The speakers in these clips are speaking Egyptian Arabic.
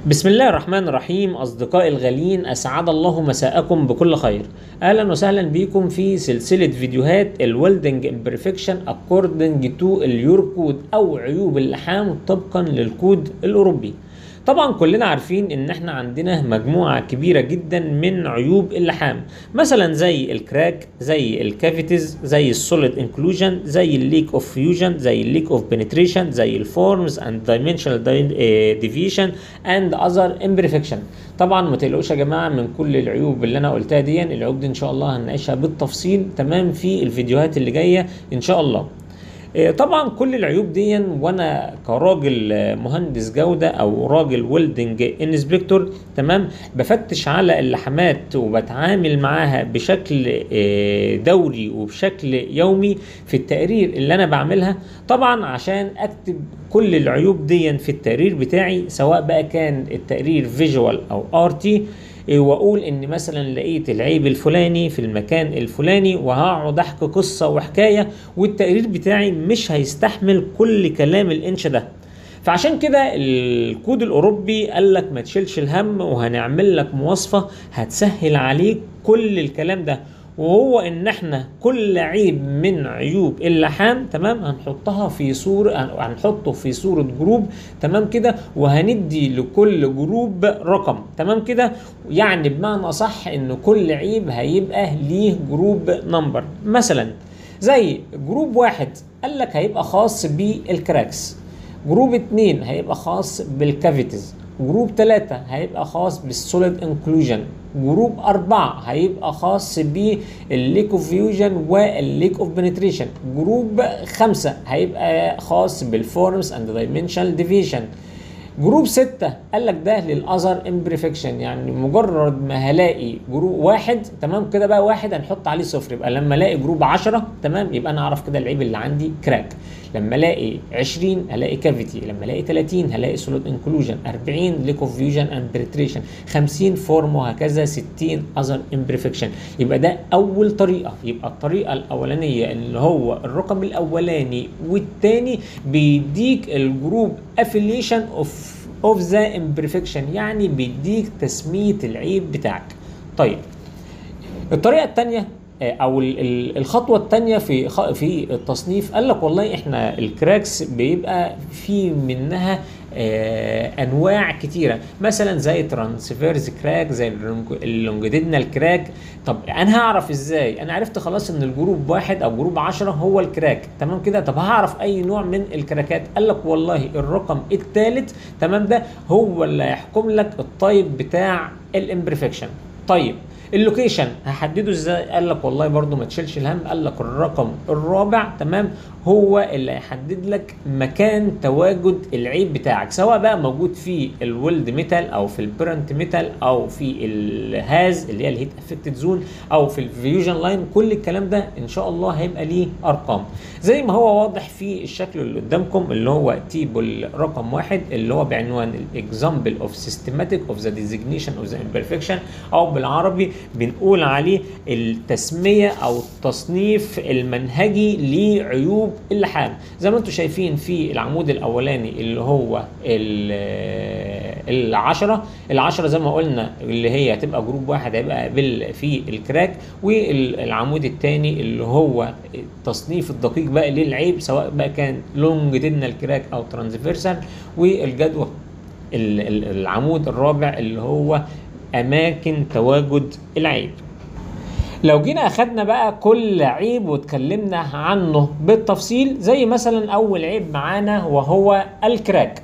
بسم الله الرحمن الرحيم. أصدقائي الغاليين، أسعد الله مساءكم بكل خير. أهلا وسهلا بكم في سلسلة فيديوهات ال welding imperfection according to ال Eurocode أو عيوب اللحام طبقا للكود الأوروبي. طبعا كلنا عارفين ان احنا عندنا مجموعة كبيرة جدا من عيوب اللحام، مثلا زي ال crack، زي ال cavities، زي ال solid inclusion، زي ال lack of fusion، زي ال lack of penetration، زي ال forms and dimensional deviation and other imperfection. طبعا ما تقلقوش يا جماعة من كل العيوب اللي انا قلتها دي، العيوب دي ان شاء الله هنناقشها بالتفصيل تمام في الفيديوهات اللي جاية ان شاء الله. طبعا كل العيوب دي وانا كراجل مهندس جودة او راجل welding inspector تمام بفتش على اللحامات وبتعامل معاها بشكل دوري وبشكل يومي في التقرير اللي انا بعملها، طبعا عشان اكتب كل العيوب دي في التقرير بتاعي، سواء بقى كان التقرير visual او RT، واقول ان مثلا لقيت العيب الفلاني في المكان الفلاني، وهقعد احكي قصة وحكاية، والتقرير بتاعي مش هيستحمل كل كلام الانش ده. فعشان كده الكود الاوروبي قال لك ما تشيلش الهم، وهنعمل لك مواصفه هتسهل عليك كل الكلام ده، وهو ان احنا كل عيب من عيوب اللحام تمام هنحطها في صورة، هنحطه في صورة group تمام كده، وهندي لكل group رقم تمام كده، يعني بمعنى صح ان كل عيب هيبقى ليه group number. مثلا زي group واحد قال لك هيبقى خاص بال cracks، group 2 هيبقى خاص بال cavities، group 3 هيبقى خاص بال solid inclusion، group 4 هيبقى خاص بال lack of fusion وال lack of penetration، group 5 هيبقى خاص بال forms and dimensional deviation، group 6 قال لك ده لل other imperfection، يعني مجرد ما هلاقي group واحد تمام كده بقى واحد هنحط عليه صفر، يبقى لما الاقي group 10 تمام يبقى انا اعرف كده العيب اللي عندي crack، لما الاقي 20 هلاقي cavity، لما الاقي 30 هلاقي solid inclusion، 40 lack of fusion and penetration، 50 form، وهكذا 60 other imperfection. يبقى ده اول طريقه. يبقى الطريقة الاولانية اللي هو الرقم الاولاني والثاني بيديك ال group affiliation of the imperfection، يعني بيديك تسميه العيب بتاعك. طيب الطريقة الثانية او الخطوة الثانية في التصنيف، قال لك والله احنا ال cracks بيبقى في منها انواع كتيرة، مثلا زي transverse crack، زي ال longitudinal crack. طب انا هعرف ازاي؟ انا عرفت خلاص ان ال group واحد او group 10 هو ال crack تمام كده، طب هعرف اي نوع من الكراكات؟ قال لك والله الرقم الثالث تمام ده هو اللي هيحكم لك ال type بتاع ال imperfection. طيب ال location هحدده ازاي؟ قال لك والله برضو ما تشيلش الهم، قال لك الرقم الرابع تمام هو اللي هيحدد لك مكان تواجد العيب بتاعك، سواء بقى موجود في ال weld metal او في ال parent metal او في ال HAZ اللي هي ال heat affected zone او في ال fusion line. كل الكلام ده ان شاء الله هيبقى ليه ارقام زي ما هو واضح في الشكل اللي قدامكم، اللي هو table رقم 1 اللي هو بعنوان ال example of systematic of the designation of the imperfection، او بالعربي بنقول عليه التسمية او التصنيف المنهجي لعيوب اللحام. زي ما انتم شايفين في العمود الاولاني اللي هو العشرة زي ما قلنا اللي هي هتبقى group واحد هيبقى في ال crack، والعمود الثاني اللي هو التصنيف الدقيق بقى للعيب سواء بقى كان longitudinal crack او transversal، والجدول العمود الرابع اللي هو اماكن تواجد العيب. لو جينا اخدنا بقى كل عيب واتكلمنا عنه بالتفصيل، زي مثلا اول عيب معانا وهو ال crack.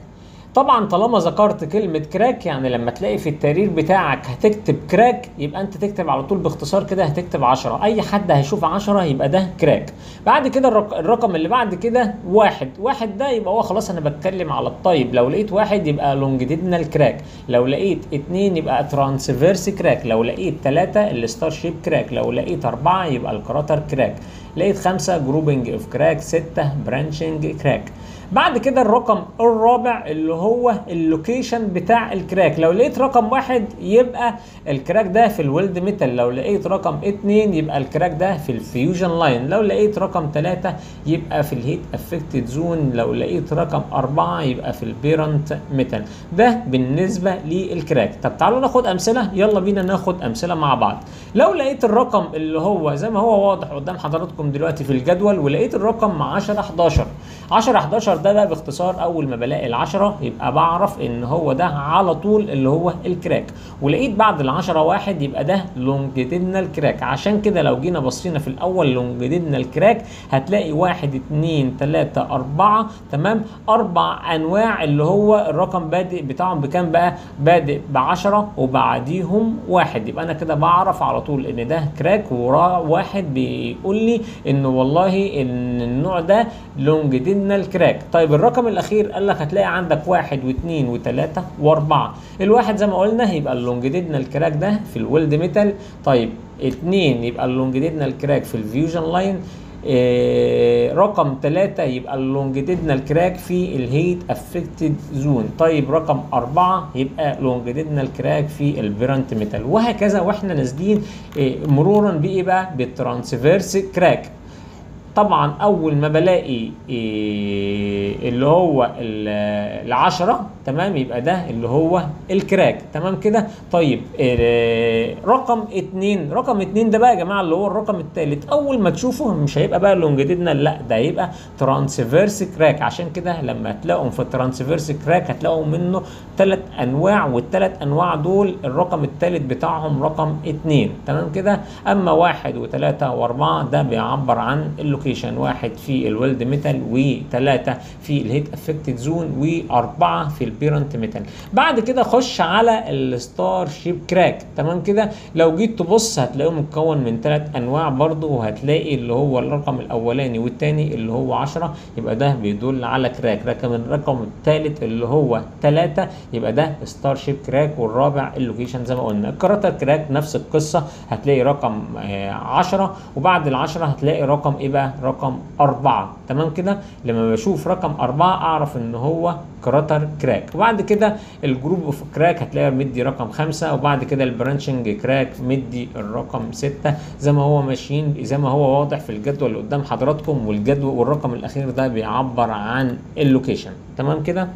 طبعا طالما ذكرت كلمة crack، يعني لما تلاقي في التقرير بتاعك هتكتب crack يبقى انت تكتب على طول باختصار كده هتكتب 10، اي حد هيشوف 10 يبقى ده crack. بعد كده الرقم اللي بعد كده واحد ده يبقى هو خلاص انا بتكلم على ال type، لو لقيت واحد يبقى longitudinal crack، لو لقيت 2 يبقى transverse crack، لو لقيت 3 ال star shape crack، لو لقيت 4 يبقى ال crater crack، لقيت 5 grouping of crack، 6 branching crack. بعد كده الرقم الرابع اللي هو ال location بتاع ال crack. لو لقيت رقم 1 يبقى ال crack ده في ال weld metal، لو لقيت رقم 2 يبقى ال crack ده في ال fusion line، لو لقيت رقم 3 يبقى في ال heat affected zone، لو لقيت رقم 4 يبقى في ال parent metal. ده بالنسبة لل crack. طب تعالوا ناخد امثلة، يلا بينا ناخد امثلة مع بعض. لو لقيت الرقم اللي هو زي ما هو واضح قدام حضراتكم دلوقتي في الجدول، ولقيت الرقم 10 11 10 11، ده بقى باختصار اول ما بلاقي العشرة يبقى بعرف ان هو ده على طول اللي هو ال crack. ولقيت بعد العشرة 1 يبقى ده longitudinal crack. عشان كده لو جينا بصينا في الاول longitudinal crack هتلاقي 1 2 3 4، تمام، 4 انواع اللي هو الرقم بادئ بتاعهم بكام بقى؟ بادئ ب10 وبعديهم 1، يبقى انا كده بعرف على طول ان ده crack، وراه 1 بيقول لي انه والله ان النوع ده longitudinal crack. طيب الرقم الاخير قال لك هتلاقي عندك 1 و2 و3 و4. الواحد زي ما قلنا هيبقى ال longitudinal crack ده في ال weld metal. طيب 2 يبقى ال longitudinal crack في ال fusion line. رقم 3 يبقى ال longitudinal crack في ال heat affected zone. طيب رقم 4 يبقى longitudinal crack في ال parent metal، وهكذا واحنا نازلين مرورا بايه بقى؟ بال transverse crack. طبعا اول ما بلاقي اللي هو العشرة، تمام، يبقى ده اللي هو ال crack، تمام كده. طيب رقم 2، رقم 2 ده بقى يا جماعة اللي هو الرقم الثالث، اول ما تشوفه مش هيبقى بقى longitudinal، لا ده هيبقى transverse crack. عشان كده لما تلاقوا في ال transverse crack هتلاقوا منه 3 انواع، والثلاث انواع دول الرقم الثالث بتاعهم رقم 2، تمام كده. اما 1 و3 و4 ده بيعبر عن ال location، 1 في ال weld metal، و3 في ال heat affected zone، و4 في ال parent metal. بعد كده خش على ال star shape crack، تمام كده. لو جيت تبص هتلاقيه متكون من 3 انواع برضو، وهتلاقي اللي هو الرقم الاولاني والثاني اللي هو 10 يبقى ده بيدل على crack. الرقم الثالث اللي هو 3 يبقى ده star shape crack، والرابع ال location زي ما قلنا. ال crater crack نفس القصة، هتلاقي رقم 10، وبعد ال10 هتلاقي رقم ايه بقى؟ رقم 4، تمام كده. لما بشوف رقم 4 اعرف ان هو crater crack. وبعد كده ال group of crack هتلاقي مدي رقم 5، وبعد كده ال branching crack مدي الرقم 6، زي ما هو ماشيين زي ما هو واضح في الجدول اللي قدام حضراتكم. والجدول والرقم الاخير ده بيعبر عن ال location، تمام كده،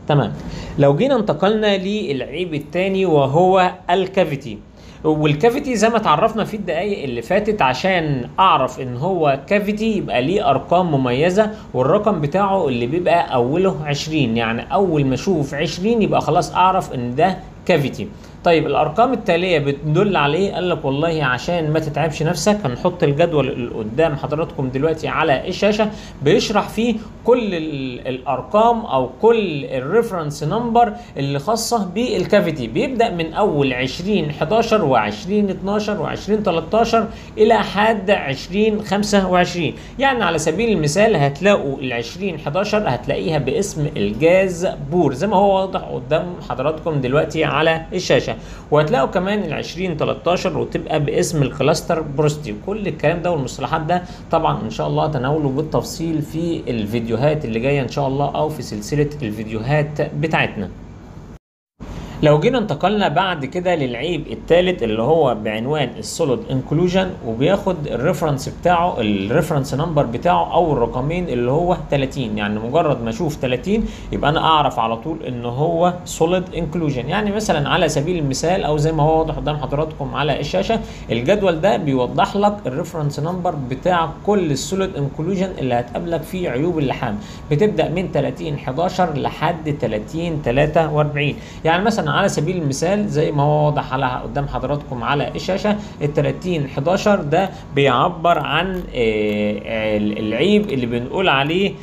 تمام. لو جينا انتقلنا للعيب الثاني وهو ال cavity. وال cavity زي ما اتعرفنا في الدقايق اللي فاتت، عشان اعرف ان هو cavity يبقى ليه ارقام مميزة، والرقم بتاعه اللي بيبقى اوله 20، يعني اول ما اشوف 20 يبقى خلاص اعرف ان ده cavity. طيب الارقام التالية بتدل على ايه؟ قال لك والله عشان ما تتعبش نفسك هنحط الجدول اللي قدام حضراتكم دلوقتي على الشاشة بيشرح فيه كل الارقام او كل ال reference number اللي خاصة بال cavity. بيبدا من اول 20 11 و20 12 و20 13 الى حد 20 25. يعني على سبيل المثال هتلاقوا ال 20 11 هتلاقيها باسم ال gas pore زي ما هو واضح قدام حضراتكم دلوقتي على الشاشة، وهتلاقوا كمان ال 20 13 وتبقى باسم ال cluster porosity. كل الكلام ده والمصطلحات ده طبعا ان شاء الله تناوله بالتفصيل في الفيديوهات اللي جاية ان شاء الله، او في سلسلة الفيديوهات بتاعتنا. لو جينا انتقلنا بعد كده للعيب الثالث اللي هو بعنوان ال solid inclusion، وبياخد ال reference بتاعه، ال reference number بتاعه او الرقمين اللي هو 30. يعني مجرد ما اشوف 30 يبقى انا اعرف على طول ان هو solid inclusion. يعني مثلا على سبيل المثال او زي ما هو واضح قدام حضراتكم على الشاشة، الجدول ده بيوضح لك ال reference number بتاع كل ال solid inclusion اللي هتقابلك فيه عيوب اللحام، بتبدا من 30 11 لحد 30 43. يعني مثلا على سبيل المثال زي ما هو واضح على قدام حضراتكم على الشاشة، ال 30 11 ده بيعبر عن العيب اللي بنقول عليه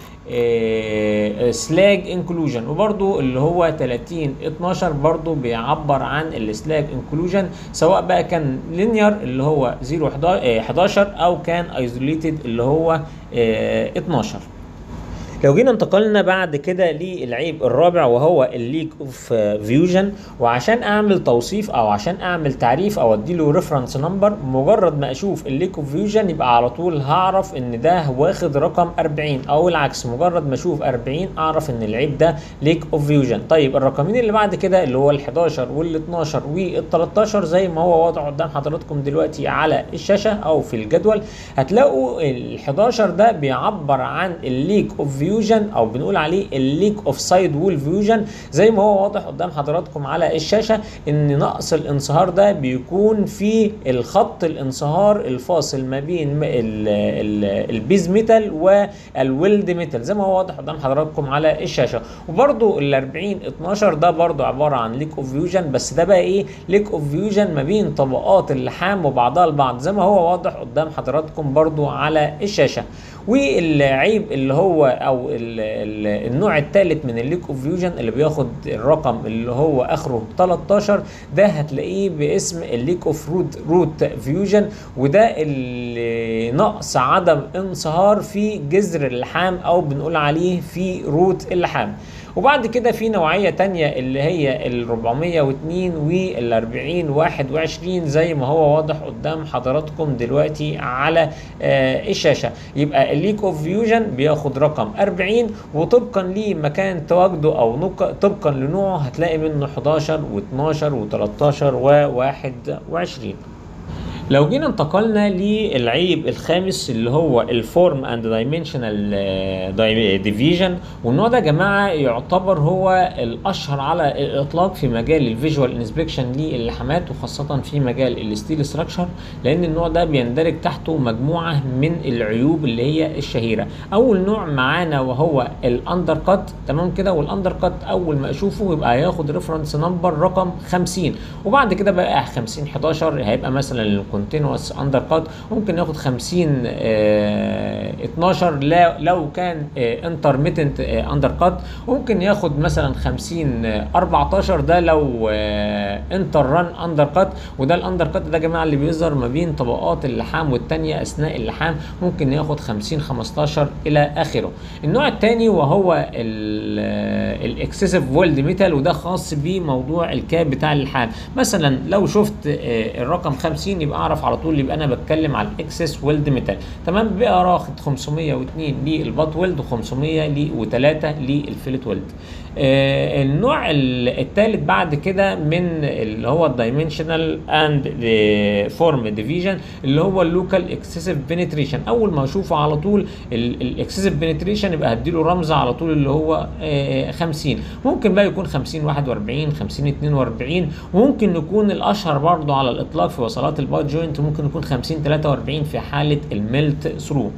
slag inclusion، وبرده اللي هو 30 12 برده بيعبر عن ال slag inclusion، سواء بقى كان linear اللي هو 0 11 او كان isolated اللي هو 12. لو جينا انتقلنا بعد كده للعيب الرابع وهو ال lack of fusion، وعشان اعمل توصيف او عشان اعمل تعريف او اديله reference number، مجرد ما اشوف ال lack of fusion يبقى على طول هعرف ان ده واخد رقم 40، او العكس مجرد ما اشوف 40 اعرف ان العيب ده lack of fusion. طيب الرقمين اللي بعد كده اللي هو ال11 وال12 وال13 زي ما هو واضح قدام حضراتكم دلوقتي على الشاشة او في الجدول، هتلاقوا ال11 ده بيعبر عن ال lack of fusion او بنقول عليه ال lack of side wall fusion، زي ما هو واضح قدام حضراتكم على الشاشة ان نقص الانصهار ده بيكون في الخط الانصهار الفاصل ما بين ال base metal وال weld metal زي ما هو واضح قدام حضراتكم على الشاشة. وبرده ال 40 12 ده برده عبارة عن lack of fusion، بس ده بقى ايه؟ lack of fusion ما بين طبقات اللحام وبعضها البعض زي ما هو واضح قدام حضراتكم برده على الشاشة. والعيب اللي هو او النوع الثالث من ال lack of fusion اللي بياخد الرقم اللي هو اخره 13 ده هتلاقيه باسم ال lack of root fusion، وده اللي نقص عدم انصهار في جذر اللحام او بنقول عليه في root اللحام. وبعد كده في نوعية تانية اللي هي ال 402 وال 40 21 زي ما هو واضح قدام حضراتكم دلوقتي على الشاشة. يبقى ال lack of fusion بياخد رقم 40، وطبقا لمكان تواجده او طبقا لنوعه هتلاقي منه 11 و12 و13 و21. لو جينا انتقلنا للعيب الخامس اللي هو ال form and dimensional deviation، والنوع ده يا جماعة يعتبر هو الاشهر على الاطلاق في مجال ال visual inspection للحامات، وخاصة في مجال ال steel structure، لان النوع ده بيندرج تحته مجموعة من العيوب اللي هي الشهيرة. اول نوع معانا وهو ال undercut، تمام كده. وال undercut اول ما اشوفه يبقى هياخد reference number رقم 50، وبعد كده بقى 50 11 هيبقى مثلا continuous undercut، ممكن ياخد 50 12 لو كان intermittent undercut، ممكن ياخد مثلا 50 14 ده لو inter-run undercut. وده ال undercut ده يا جماعة اللي بيظهر ما بين طبقات اللحام والثانية اثناء اللحام، ممكن ياخد 50 15 الى اخره. النوع الثاني وهو ال excessive weld metal، وده خاص بموضوع ال cap بتاع اللحام. مثلا لو شفت الرقم 50 يبقى اعرف على طول يبقى انا بتكلم على ال excess weld metal، تمام. بقى راخد 502 لل butt weld و503 لل fillet weld. النوع الثالث بعد كده من اللي هو ال dimensional and form deviation اللي هو ال local excessive penetration. اول ما اشوفه على طول ال excessive penetration يبقى هديله رمز على طول اللي هو 50، ممكن بقى يكون 50 41 50 42، وممكن يكون الاشهر برضو على الاطلاق في وصلات ال butt joint ممكن يكون 50 43 في حاله ال melt through.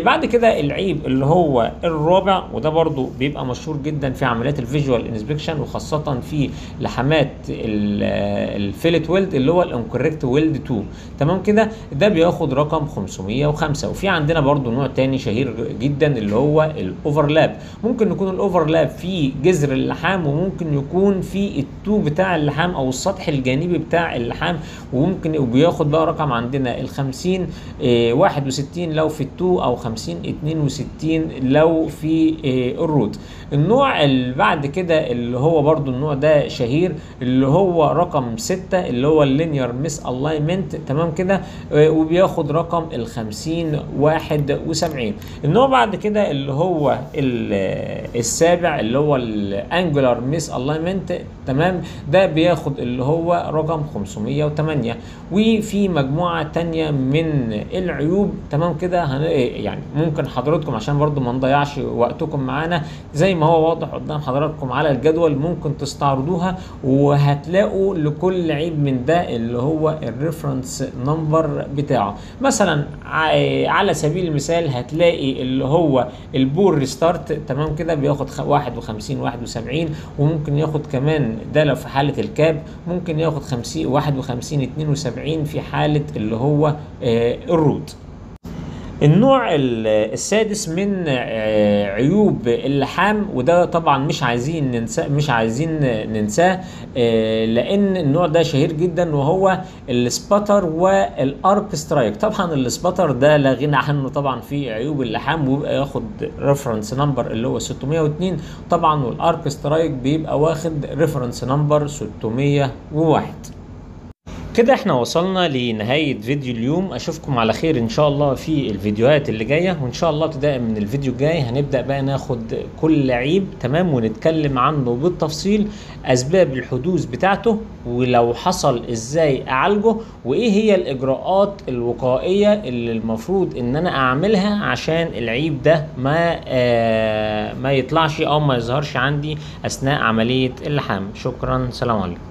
بعد كده العيب اللي هو الرابع، وده برضو بيبقى مشهور جدا في عمليات ال visual inspection وخاصة في لحامات ال fillet weld اللي هو ال incorrect weld toe، تمام كده. ده بياخد رقم 505. وفي عندنا برضو نوع تاني شهير جدا اللي هو ال overlap، ممكن يكون ال overlap في جذر اللحام، وممكن يكون في ال toe بتاع اللحام او السطح الجانبي بتاع اللحام، وممكن وبياخد بقى رقم عندنا ال 50 61 لو في ال toe، او 50 62 لو في ال root. النوع اللي بعد كده اللي هو برضو النوع ده شهير اللي هو رقم 6 اللي هو ال linear misalignment، تمام كده، وبياخد رقم ال 50 71. النوع بعد كده اللي هو السابع اللي هو ال angular misalignment، تمام، ده بياخد اللي هو رقم 508. وفي مجموعة تانية من العيوب، تمام كده، يعني ممكن حضراتكم عشان برضو ما نضيعش وقتكم معانا زي ما هو واضح قدام حضراتكم على الجدول ممكن تستعرضوها، وهتلاقوا لكل عيب من ده اللي هو ال reference number بتاعه. مثلا على سبيل المثال هتلاقي اللي هو ال poor restart، تمام كده، بياخد 51 71، وممكن ياخد كمان ده لو في حالة ال cap ممكن ياخد 50 51 72 في حالة اللي هو ال root. النوع السادس من عيوب اللحام، وده طبعا مش عايزين ننساه لان النوع ده شهير جدا، وهو ال spatter وال arc strike. طبعا ال spatter ده لا غنى عنه طبعا في عيوب اللحام، وبيبقى ياخد reference number اللي هو 602 طبعا، وال arc strike بيبقى واخد reference number 601. كده احنا وصلنا لنهاية فيديو اليوم، اشوفكم على خير ان شاء الله في الفيديوهات اللي جاية، وان شاء الله ابتداء من الفيديو الجاي هنبدأ بقى ناخد كل عيب، تمام، ونتكلم عنه بالتفصيل، اسباب الحدوث بتاعته، ولو حصل ازاي اعالجه، وايه هي الاجراءات الوقائية اللي المفروض ان انا اعملها عشان العيب ده ما يطلعش او ما يظهرش عندي اثناء عملية اللحام. شكرا، سلام عليكم.